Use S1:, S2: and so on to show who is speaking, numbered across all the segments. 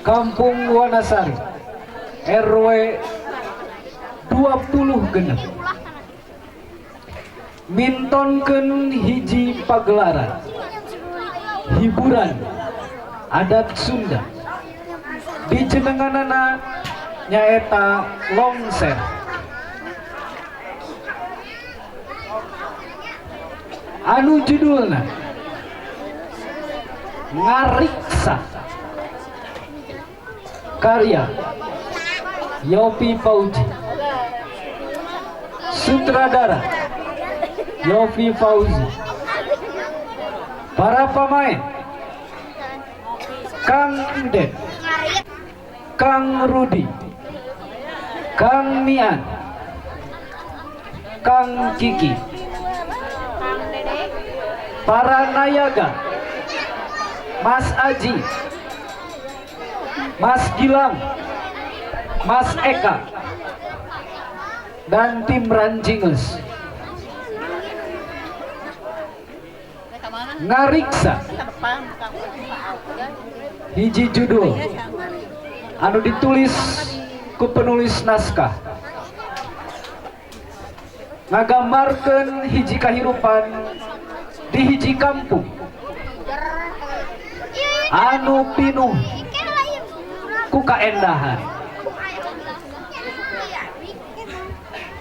S1: Kampung Wanasari RW 20 genep mintonkeun hiji pagelaran hiburan adat Sunda dijenenganana nyaeta longser. Anu judulna Ngariksa karya Yopi Fauzi, sutradara Yopi Fauzi, para pemain Kang Den, Kang Rudi, Kang Mian, Kang Kiki, para nayaga Mas Aji, Mas Gilang, Mas Eka, dan tim Rancingus. Ngariksa hiji judul anu ditulis ku penulis naskah ngagambarkeun hiji kahirupan di hiji kampung anu pinuh ku kaendahan,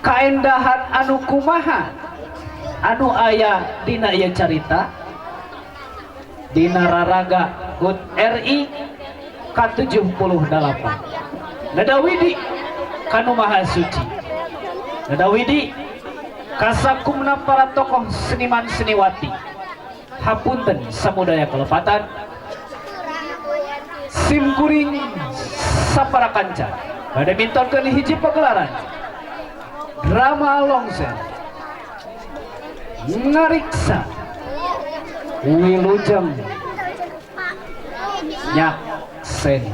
S1: kaendahan anu kumaha anu aya dina ieu carita dina raraga HUT RI ka-78. Nada widi kanu maha suci, nada widi kasakumna para tokoh seniman seniwati, hapunten samudaya kelepatan sim kuring sapara kanca bade mintonkeun hiji pagelaran drama longser Ngariksa Wilujeng Nyakseni.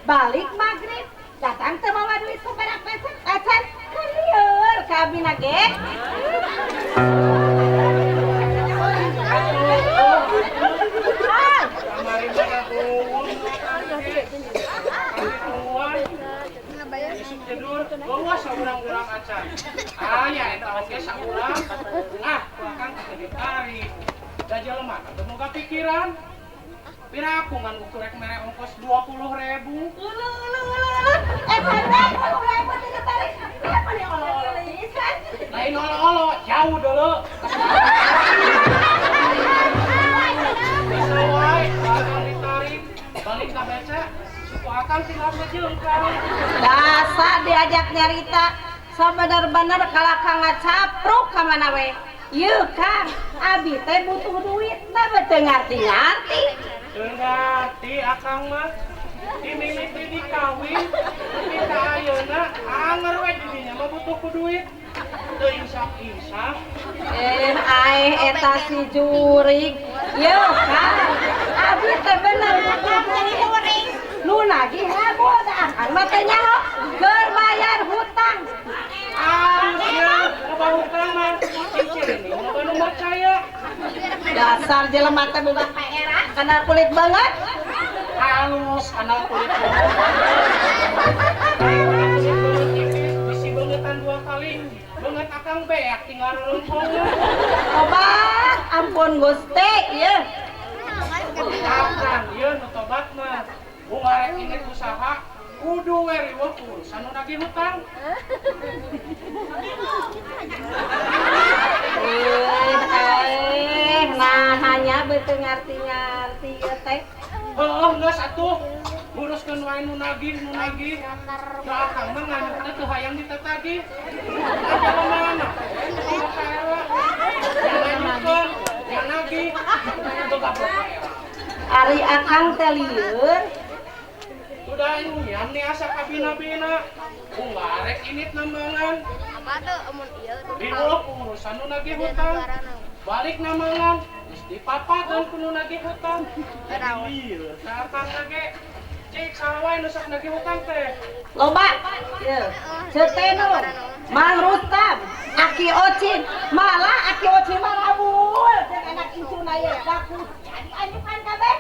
S2: Balik maghrib datang teu mawa duit saperak peser acan kalieur ka abina ge.
S3: Kamari mana eueuh isuk tidur bawa saurang-urang acan. Aya eta oge saurang. Ah, akang teu ditarik. Da jelema teu boga pikiran. Pira aku ngan ukur rek mere ongkos 20.000.
S2: Ulu ulu ulu ulu. Eta teh 20.000 teu ditarik. Kenapa nih olo-olo pisan?
S3: Lain olo-olo, jauh dulu. Bisa wae akang ditarik, balik ka beca, suku akang tinggal ngejengkang.
S2: Dasar diajak nyarita sabener-bener kalakang ngacapruk ka mana we. Yeuh Kang, abi teh butuh duit, teh teu ngarti-ngarti.
S3: Teu ngarti akang mah. Dimimiti dikawin, tapi ka ayeuna anger we didinya mah butuh ku duit. Teu insaf-insaf.
S2: Aeh eta si jurig. Yeuh Kang, abi teh bener butuh duit. Nu nagih rabot akang mah teh nyaho keur bayar hutang.
S3: Harusnya loba hutang mah cincin ini loba nu percaya.
S2: Dasar jelema teh boga PR kana kulit banget.
S3: Halus kana kulit banget. Bisi beungetan 2 kali. Beungeut akang beak tinggal rurungkong.
S2: Tobat, ampun Gusti ieu.
S3: Akang ieu nu tobat mah. Bunga rek ini usaha kudu we riweuh urusan nu nagih hutang.
S2: Nah hanya beuteung ngarti-ngarti ieu teh.
S3: Heueuh geus atuh nguruskeun wae nu nagih nu nagih. Da akang mah nganyukna teu hayang ditatagih. Apa mana? Nganyukkeun, nagih. Teu gablok.
S2: Ari akang teh lieur.
S3: Udah nyian nih asa kabina-bina. Ungarek init nambangan. Riweuh urusan nu nagih hutang. Balik nambangan geus dipapakeun ku nu nagih hutang. Lieur ka akang ge. Cik saha wae nu sok nagih hutang teh?
S2: Loba. Ieu. Ceuteno. Mang Rustam, Aki Ocin, malah Aki Ocin mah rabul jeung anak incuna ye baku jadi anyukan kabeh.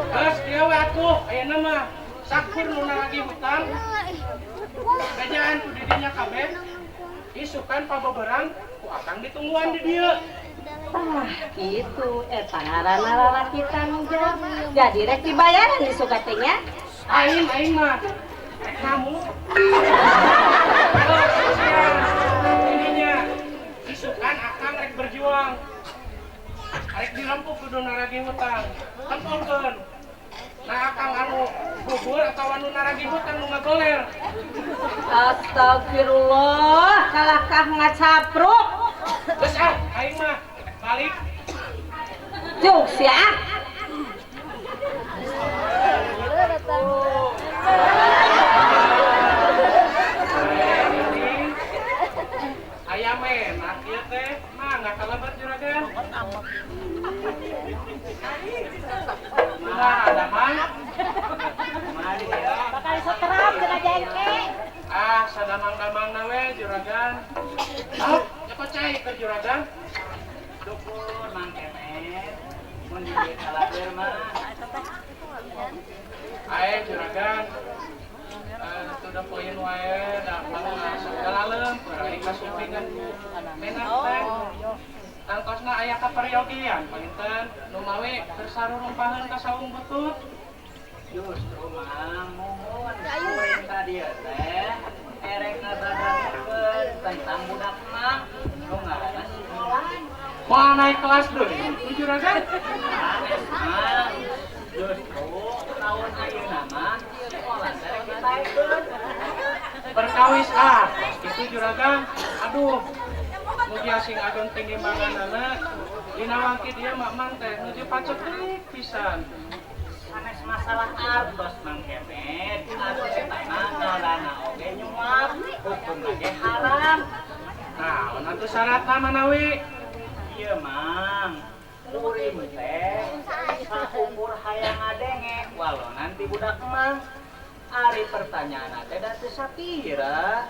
S3: Geus kieu we atuh ayeuna mah sakur nu nagih hutang. Bejaan ku didinya kabeh. Isukan pabeberang ku akang ditungguan di dieu.
S2: Tah kitu eta ngaranna lalaki tanggung jawab. Jadi rek dibayaran isuk teh nya.
S3: Aing aing mah rek kamu. Ininya isukan akang rek berjuang. Rek dirempuk kudu naragih hutang. Tempolkeun. Nah akang anu gugur atau anu naragih hutang nu ngagoler.
S2: Astagfirullah, kalahkah ngacapruk.
S3: Geus ah, aing mah balik.
S2: Juk sia.
S3: Ayam enak ieu teh, mangga kalebet juragan. Nah, ada mang.
S2: Bakal seterap kena jengke.
S3: Ah, sadamang-damang we juragan. Ah, nyekot cai ke juragan.
S1: Syukur Mang Kemet, mun di kalabeur mah.
S3: Ae juragan. Sudah poin wae da mangga sagalaleum kuring kasumpingan ku menak teh. Tangtosna aya kaperyogian panginten nu mawi keur sarurumpaheun ka saung butut.
S1: Justru Mang muhun kuring ka dieu teh erek ngabadakeun tentang budak mang nu ngaranna si Olan.
S3: Moal naik kelas deui ku juragan.
S1: Sanes Mang, justru tahun ayeuna mah si Olan teh rek ditaekeun.
S3: Perkawis ah, itu juragan. Aduh, mugi asing ageng tinimbanganana dina wangki dieu mak mang teh nuju paceklik pisan.
S1: Sanes masalah artos Mang Kemet, atuh eta mah ngaranna oge nyuap, hukumna ge haram.
S3: Naon atuh syaratna manawi?
S1: Ieu Mang, kuring teh saukur hayang ngadenge walau nanti budak mang. Ari pertanyaan teh da teu sapira.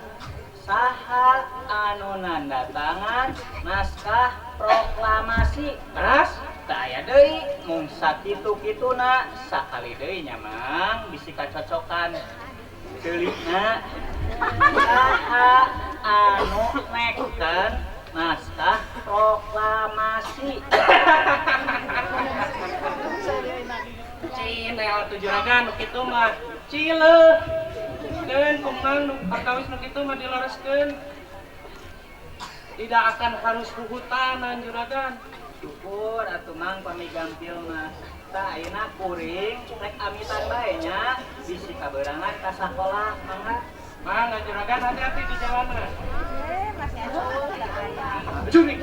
S1: Saha anu nanda tangan naskah proklamasi?
S3: Terus
S1: Teu aya deui mung sakitu-kituna sakali deui nya Mang bisi kacocokan ceulikna. Saha anu neken naskah proklamasi?
S3: Cinel tuh juragan nu kitu mah cileuh. Keun kumang nu perkawis nu kitu mah dilereskeun. Tidak akan harus huhutanan juragan.
S1: Syukur atuh Mang pami gampil mah. Tah ayeuna kuring rek amitan bae nya bisi kaberangan ka sakola mangga.
S3: Mangga juragan hati-hati di jalanan. Jurik.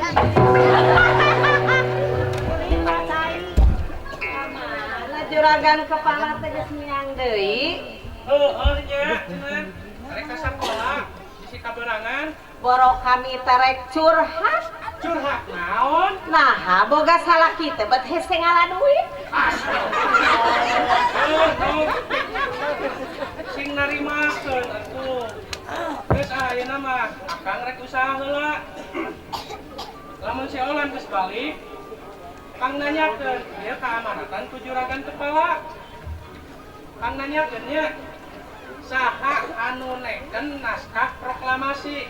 S2: Mana juragan kepala teh geus miang deui?
S3: Heueuh nya cenah. Rek ka sakola bisi kaberangan.
S2: Boro kami terek curhat.
S3: Curhat naon?
S2: Naha boga salaki teh bet hese ngala duit.
S3: Astagfirullah. Sing narimakeun atuh. Geus ah ayeuna mah akang rek usaha heula. Lamun si Olan geus balik, kang nanyakeun ieu kaamanatan ku juragan kepala. Kang nanyakeun nya. Saha anu neken naskah proklamasi?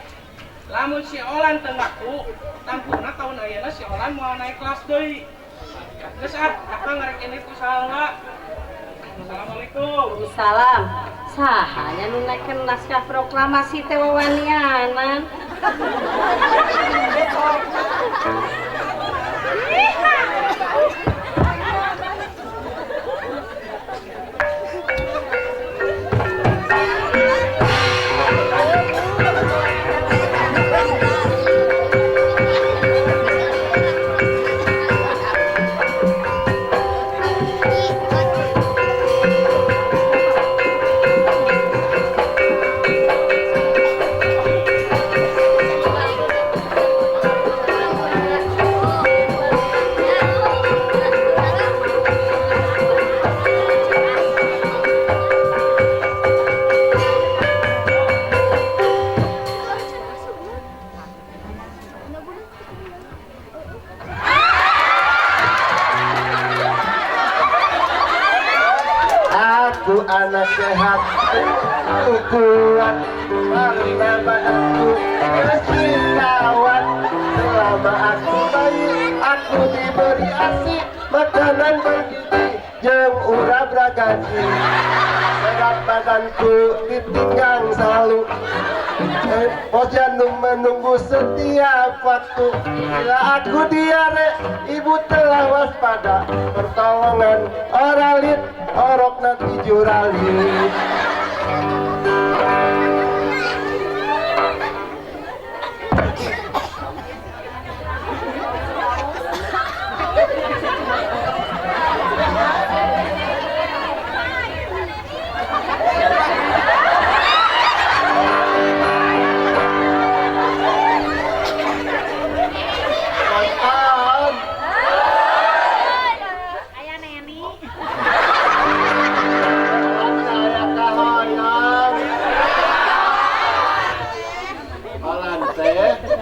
S3: Lamun si Olan teu ngaku, tangtuna taun ayeuna si Olan moal naik kelas deui. Geus ah, akang ngarek ini ku saha. Assalamualaikum.
S2: Salam. Saha nya nu neken naskah proklamasi teh wawanianan.
S4: Aku anak sehat, aku kuat, karena badanku masih kawat. Selama aku bayi, aku diberi ASI, makanan bergizi, jeung urap ragaji. Berat badanku ditinggang selalu, posyandu menunggu setiap waktu. Bila aku diare, ibu telah waspada. Pertolongan oralit, orok nanti juralit.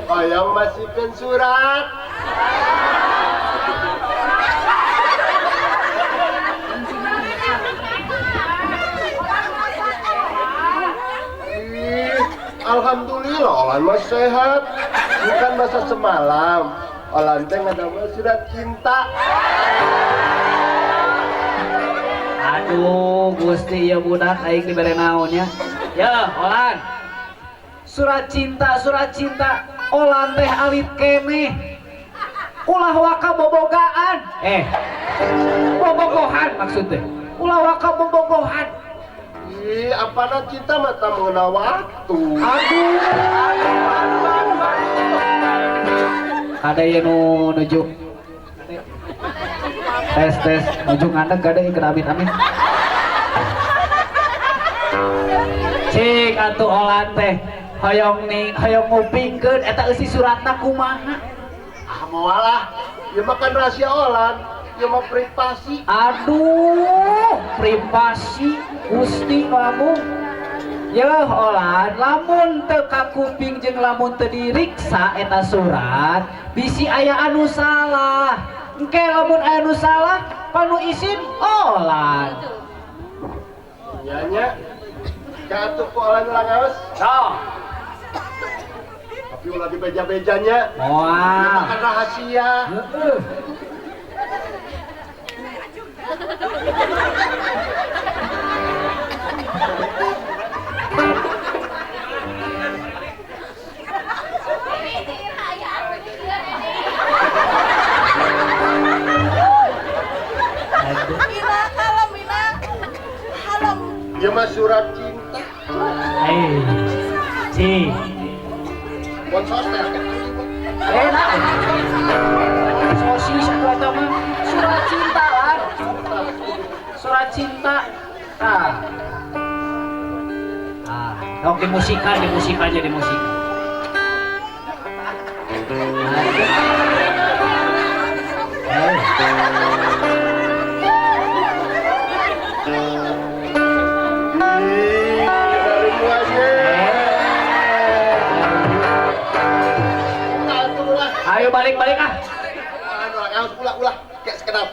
S4: Hoyong masihkeun surat. Ih, alhamdulillah Olan mah sehat. Bukan masa semalam. Olan teh ngadamel surat cinta.
S1: Aduh, Gusti ieu budak aing dibere naon nya. Ya, Olan. Surat cinta, surat cinta. Olan teh alit keneh. Ulah waka bobogaan. Bobogohan maksud teh. Ulah waka bobogohan.
S4: Ih, apana cinta mah tak mengenal waktu.
S1: Aduh, aduh, aduh, aduh, aduh. Ada yang nu nuju. Tes, tes, nuju ngandeg gak ada yang kena amit amit. Cik atuh Olan teh. Hoyong nih, hoyong ngupingkeun eta eusi suratna kumaha?
S4: Ah moal lah, ieu mah kan rahasia Olan, ieu mah privasi.
S1: Aduh, privasi Gusti kamu. Yeuh Olan, lamun teu kakuping jeung lamun teu diriksa eta surat, bisi aya anu salah. Engke lamun aya anu salah, panu isin Olan.
S4: Nya nya. Ka atuh ku Olan ulah ngaos.
S1: Sok.
S4: Tapi ulah dibeja-bejanya.
S1: Moal.
S4: Ieu mah kan rahasia.
S1: Heeh.
S4: Ieu mah surat cinta.
S1: Ci.
S4: Bonsos teh.
S1: Enak. Sosis atuh eta mah surat cinta lah. Surat cinta. Ah. Ah, oke musikan, di musik aja di musik. Ayo balik-balik ah.
S4: Ulah, ulah, kayak sekedap.